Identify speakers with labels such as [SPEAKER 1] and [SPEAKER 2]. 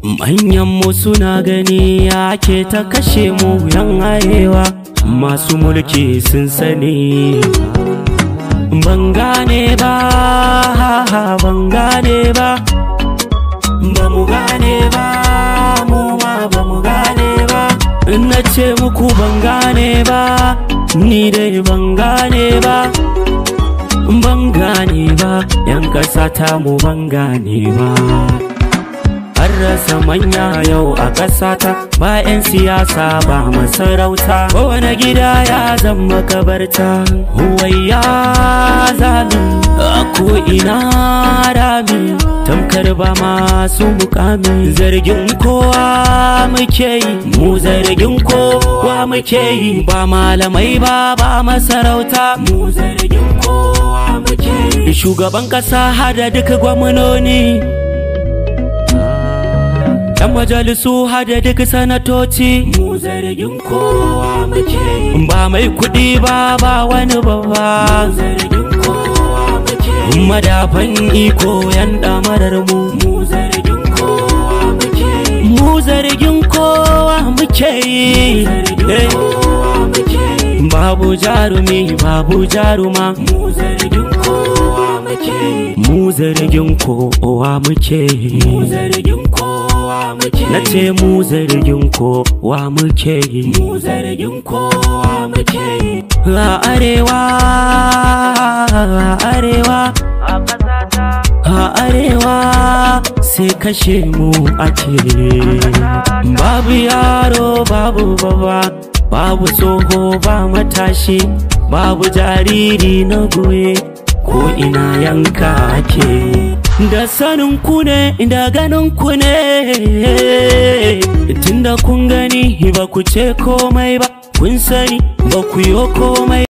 [SPEAKER 1] Manyan mu suna gani ake ta kashe mu yan arewa, masu mulki sun sani. Ban gane ba, ban gane ba, ba mu gane ba, mu ma ba mu gane ba. Na ce muku ban gane ba, ni dai ban gane ba, ban gane ba, yan ƙasa ta mu ban gane ba. An rasa manya yau a ƙasata, ba 'yan siyasa ba masarauta, kowane gida ya zama kabarta. Huwaiya zami a ko'ina rami, tamkar ba masu mukami. Zargin kowa muke yi, mu zargin kowa muke yi, ba malamai ba ba masarauta, mu zargin kowa muke yi. Shugaban ƙasa hada duka gwamnoni, yan majalisu hada duk sanatoci, mu zargin kowa muke. Ba mai kuɗi ba ba wani babba, mu zargin kowa muke. Madafan iko yan ɗamarar mu, mu zargin kowa muke. Mu zargin kowa muke. Babu jarumi babu jaruma, mu zargin kowa muke. Mu zargin kowa muke. Mu zargin kowa muke. Na ce mu zargin kowa muke. Mu zargin kowa muke. A arewa, a arewa, a arewa sai kashe mu ake. Babu yaro babu baba, babu tsoho ba matashi, babu jariri na goye, ko ina yanka ake. Da sanin ku ne da ganin ku ne, tunda kun gani ba ku ce komai ba, kun sani ba ku yi komai.